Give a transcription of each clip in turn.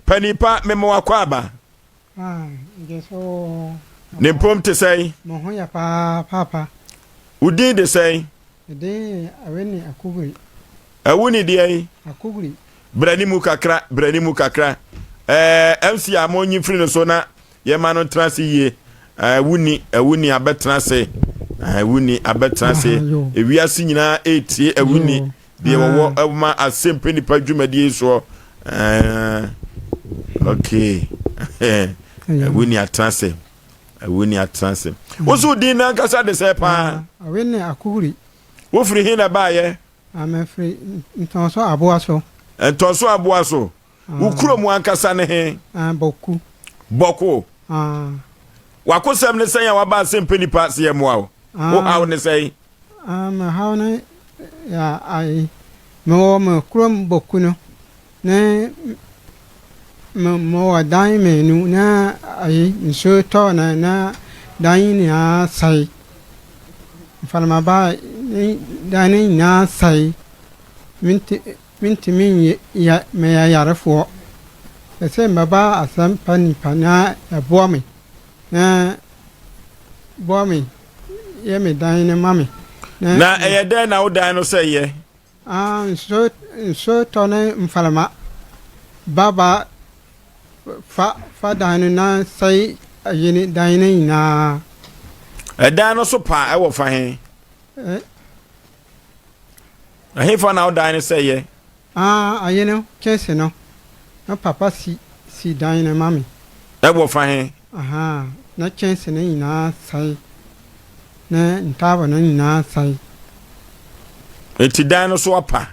Panin pa, mema wo akwaaba. Ah, gye so. Ne mpom te sɛn? Mo ho yɛ paa paapa. Wo din de sɛn? Me din ye Awuni Akugri. Awuni deɛn? Akugri. Bra ne mu kakra, bra ne mu kakra. Ɛɛ MC a mo nyi mfiri no so na yɛma no ntena ase yie. Ɛɛ Awuni, Awuni abɛtena ase. Ɛɛ Awuni abɛtena ase. Ewiase nyinaa etie Awuni. Deɛ wɔwɔ ah. ma asɛmpɛ nipa dwumadie soɔ. Ɛɛ okay. Awuni atena ase. Awuni atena ase. Wo so din nankasa de sɛ paa. Awuni Akugri. Wofiri he na ɛbaayɛ? Mefiri Ntɔnso Aboa so. Ntɔnso Aboa so. Wo kurom ankasa ne he? Bɔku. Bɔko. Wakosɛm ne sɛn a waba asɛmpɛ nipa se yɛmmoa wo? Wo haw ne sɛn? Me haw ne ayi mewɔ me kurom Bɔku no ne mewɔ dan mmienu na ayi nsuo tɔ na na dan nyinaa sɛe. Mframa ba ne dan no nyinaa sɛe. Mentumi nyɛ meyɛ yarefoɔ. Pɛ sɛ mɛba asɛmpa nipa na ɛboa me na boa me yɛ me dan no ma me. Na ɛyɛ dɛn na wo dan no sɛeɛ? Ah, nsuo nsuo tɔ ne mframa ba ba fa fa dan no na sɛe ayi ne dan no nyinaa. Ɛdan no so pa ɛwɔ fa he? Ɛhefa na wo dan no sɛeɛ? Ah, ayi no, kyɛnse no, na papa si si dan no ma me. Ɛwɔ fa he? Ahaa, na kyɛnse no nyinaa sɛe, ne ntaabo no nyinaa sɛe. Enti dan no so apa.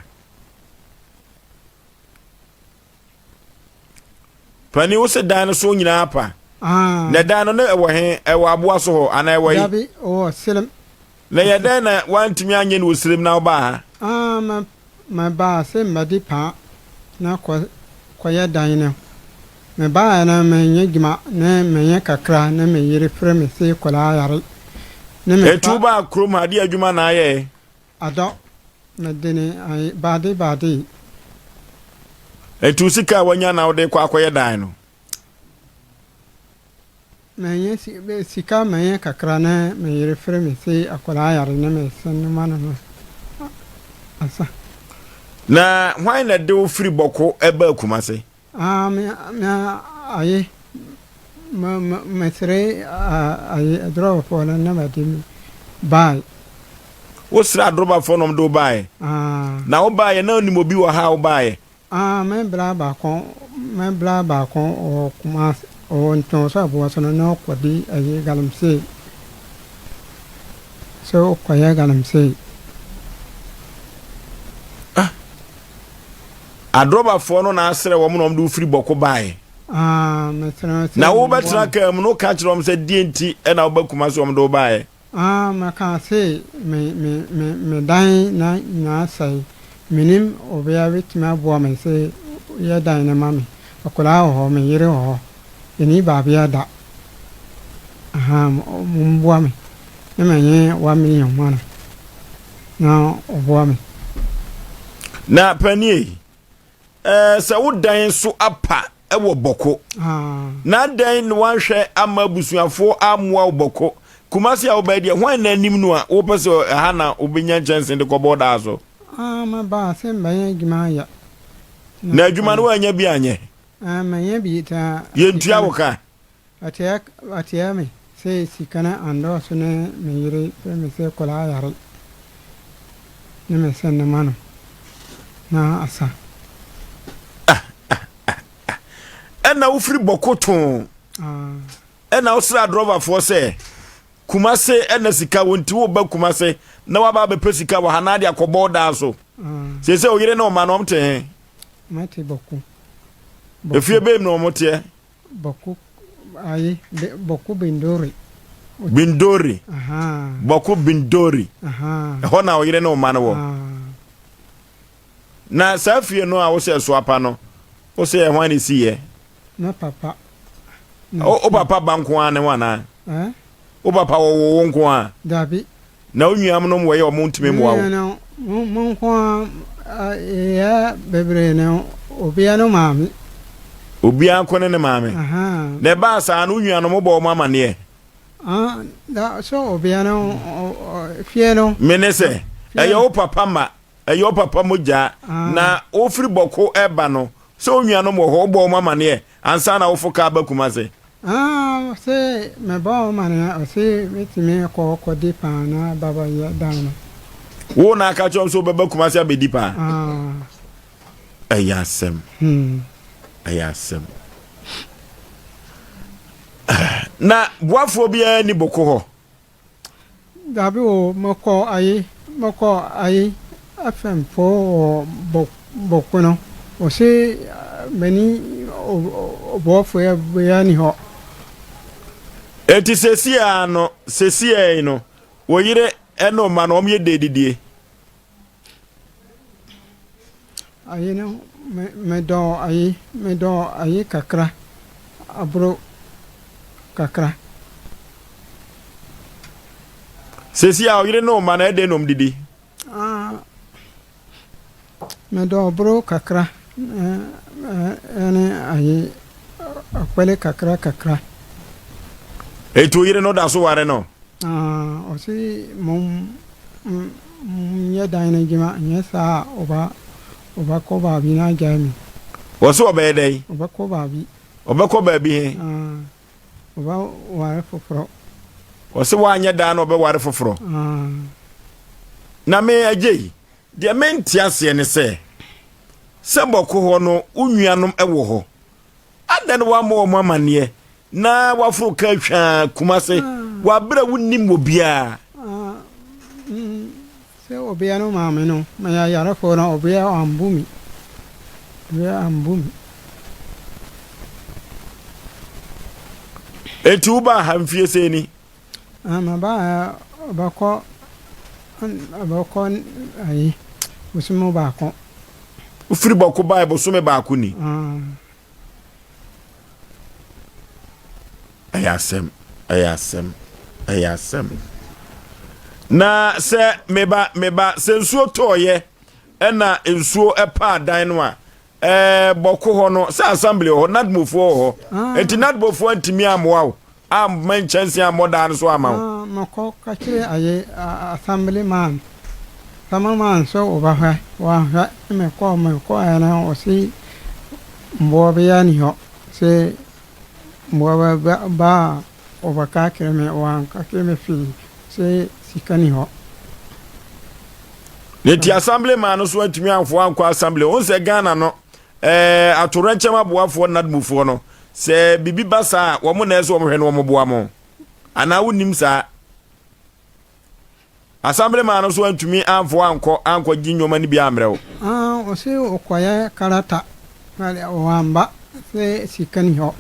Panin wo se dan no so nyinaa apa. Ah. Na dan no ne ɛwɔ he? Ɛwɔ aboa so hɔ anaa ɛwɔ he? Dabi, ɛwɔ Selem. Na ɛyɛ dɛn na woantumi anyɛ no wɔ Selem na wobaa ha? Ah, ma mebaa se mmɛdi paa na kɔ kɔyɛ dan no. Mebaeɛ no menyɛ dwuma ne menyɛ kakra ne me yere frɛ me se kɔlaa yare. Ne me Enti wobaa kurom ha, deɛ adwuma na ayɛɛ? Adɔ, mede ne ae baade baade. Enti wo sika a wanya na wode kɔ akɔyɛ dan no? Manya sika manya kakra na me yere frɛ me se akwadaa yare ne me sɛn no ma no no asa. Na hwan na ɛde wo firi Bɔko baa Kumase? Ah, me, me aye, me, me, me sere aye, adrɔbafoɔ no na bɛde me bae. Wo sere adrɔbafoɔ na wɔde wo baeɛ? Ah. Na wo baeɛ na onim obi wɔ ha a wo baeɛ? Ah, me bra baako, me bra baako wɔ Kumasi, ɔwɔ Ntɔnso Aboaso no na ɔkɔdi aye galamsey. Sɛ ɔkɔyɛ galamsey. Ah. Adrɔbafoɔ no na asrɛ wɔn na wɔn de wo firi bɔko baeɛ. Ah, mesrɛ sɛ Na wɔmmoa wobɛtena me. kaa mu no woka kyerɛ wɔn sɛ deɛ nti na woba Kumasi wɔn de wo baeɛ. Ah, meka se me me me me dan na nyinaa sɛe. Menim obia bɛtumi aboa me se yɛ dan no ma me. Akwadaa wɔ hɔ, me yere wɔ hɔ. Yɛnni baabia da. Ahaa, momboa me na manyɛ 1 million ma no na ɔboa me. Na panie, eh, sɛ wo dan so apa wɔ Bɔko, na adɛn na woanhwɛ ama abusuafoɔ ammoa wo Bɔko? Kumasi a wobɛɛ deɛ, hwan na anim no a wopɛ sɛ ɛha na wobɛnya nkyɛnse de kɔbɔ daa so? Ah, mebaa sɛ mbɛyɛ adwuma ayɛ. Na adwuma no woannya bi anyɛ? Ah, manya bi ta. Yɛntua wo ka? Ɔteɛ ɔteɛ me sɛ sika no andɔɔso ne me yere frɛ me sɛ kɔlaa yare ne me sɛ ne ma no na asa. Ah ah ah ah ɛna wofiri bɔko too Ah. ɛna wosrɛ adrɔvafoɔ sɛ Kumase ɛna sika wɔ nti woba Kumase na waba abɛpɛ sika wɔ ha na ade akɔbɔ daa so. Ah. Seesei wo yere ne wo mma no wɔn te he? Mate bɔko. Efie bɛn mu na wɔn teɛ? Bɔko ayi bɔko bindori. Bindori. Bɔko bindori. Ɛhɔ na ɔyere ne ɔma no wɔ. Na saa fie no a wosɛ ɛso apa no, wosɛ ɛho ne si yɛ? Na papa. O papa ba nko ara ne ho anaa? Wo papa wɔwo wo nko ara? Dabi. Na wo nuanom wɔ yɛ wɔn ntumi mmoa wo? No, mo nko ara yɛ bebree no, obiara no maame. Obiara nko ne ne maame. Ahaa. Na ɛbaa saa no, wo nuanom wobɔɔ wɔn amaneɛ? Ah, da, sɛ obia no, fie no. Mene sɛ, ɛyɛ wo papa ma, ɛyɛ wo papa mogyaa, Ah. na wofiri Bɔko ɛba no, sɛ wo nuanom wɔ hɔ, wobɔɔ wɔn amaneɛ ansa na wofo kaa ba Kumase? Ah, ɔse mebɔ wɔn amaneɛ, ɔse mɛtumi kɔ kɔdi paa na ba bɛyɛ dan no. Wo na aka kyerɛ wɔn sɛ wobɛba Kumase abɛdi paa? Ah. Ɛyɛ asɛm. Ɛyɛ asɛm. Na boafoɔ biara ni boko hɔ. Dabi o, mekɔ ayi, mekɔ ayi FM fo wɔ boko no. Ɔse mani ɔboafoɔ biara ni hɔ. Enti seesei no, seesei no, wo yere ne wo mma no, wɔn yɛ dɛ didie? Ayi no me medɔ ayi medɔ ayi kakra aburo kakra. Sɛsi a ɔyere ne wo mma no ɛdɛn na wɔn didi? Ah medɔ aburo kakra ɛne ayi akpɛle kakra kakra. Eti wo yere no da so ware no? Ah ɔsi mom Nyɛ dan no adwuma, anyɛ saa a ɔba ɔbɛkɔ baabi na agyae me. Ɔse ɔbɛyɛ dɛn? Ɔbɛkɔ baabi. Ɔbɛkɔ baabi he? Ah, ɔbɛware foforɔ. Ɔse woanyɛ dan no ɔbɛware foforɔ. Ah. Na me agyei, deɛ mente aseɛ ne sɛ, sɛ bɔko hɔ no wo nuanom wɔ hɔ, Adɛn na woammɔ wɔn amanneɛ na woaforo kaa hwaa Kumase wɔ abere a wonnim obiara? Sɛ obia no maame no, meyɛ ayarefoɔ na obia ambu me. Obia ambu me. Enti wobaa ha mfie sɛn ni? Mabaa ha ɔbɛkɔ ɔbɛkɔ ayi bosome baako. Wofiri Bɔko bae bosome baako ni. Ɛyɛ asɛm, ɛyɛ asɛm, ɛyɛ asɛm. Na sɛ meba meba sɛ nsuo tɔɔyɛ ɛna nsuo ɛpaa dan no a ɛɛ Bɔko hɔ no sɛ assembly wɔ hɔ nadmofoɔ wɔ hɔ ah. nti nadmofoɔ ntumi amoa wo amma nkyɛnse ammɔ dan no so ama wo. Ah, mekɔ ka kyerɛ aye assembly man assembly man sɛ wɔbɛhwɛ wɔanhwɛ mekɔ mekɔ ɛna wɔse mmoa biara ni hɔ sɛ mmoa ba a wɔbɛka akyerɛ me wɔanka kyerɛ me hwee sɛ sika ni hɔ. Ne ti assembly man no so antumi amfoa ankɔ assembly wɔn sɛ Ghana no ɛɛ atorenkyɛm aboafoɔ nadmufoɔ no Sɛ biribi ba saa a, wɔn na ɛsɛ wɔn hwɛ na wɔn boa mo. Anaa wonnim saa? Assemblyman no so antumi amfo ankɔ ankɔgye nneɛma no bi ammrɛ wo. Ah, ɔse ɔkɔyɛ karata, wamba sɛ sika ni hɔ.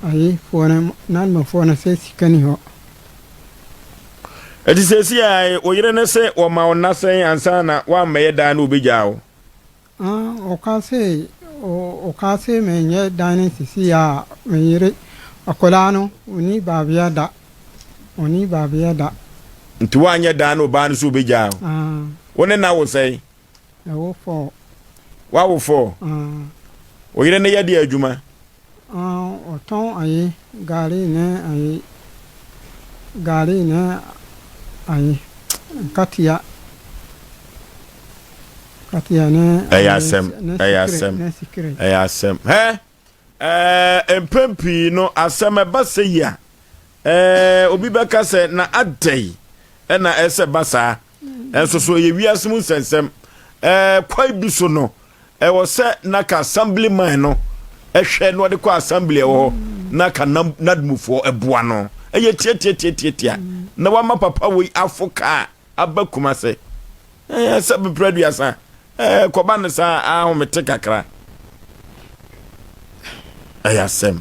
Ayi foɔ no, n'adwumafoɔ no sɛ sika ni hɔ. Eti seesei a wo yere no se wɔma wo nna sɛn ansa na woammɛyɛ daa na obegyaa wo? Ah, ɔka se, ɔka se menyɛ dan no sisi a, me yere, akwadaa no, ɔnni baabia da, ɔnni baabia da. Nti woanyɛ dan no ɔbaa no so ɔbɛgyaa wo? Ah. Wo ne no awo sɛn? Yɛwo fɔɔ. Woawo fɔɔ? Ah. Wo yere no yɛ deɛ adwuma? Ɔtɔn ayi, gari ne ayi, gari ne ayi, nkatia, nkatia ne Ɛyɛ asɛm, ne ɛyɛ sikire, asɛm, ne sikire. ɛyɛ asɛm. Hɛ, ɛɛ, mpɛn pii no asɛm ɛba sɛ yi a, ɛɛ, obi bɛka sɛ na adɛn ɛna ɛsɛ ba saa. Ɛnso so ɛyɛ wiase mu nsɛnsɛm. Ɛɛ, kwan bi so no, Ɛwɔ sɛ na ka assembly man no hwɛ na ɔde kɔ assembly ɛwɔ hɔ na ka nadmufoɔ ɛboa no. Ɛyɛ tiatiatiatiatia na wama papa wei afo kaa aba Kumase. Ɛɛ sɛ bepere aduasa ɛɛ kɔba no saa ahomete kakra. Ɛyɛ asɛm.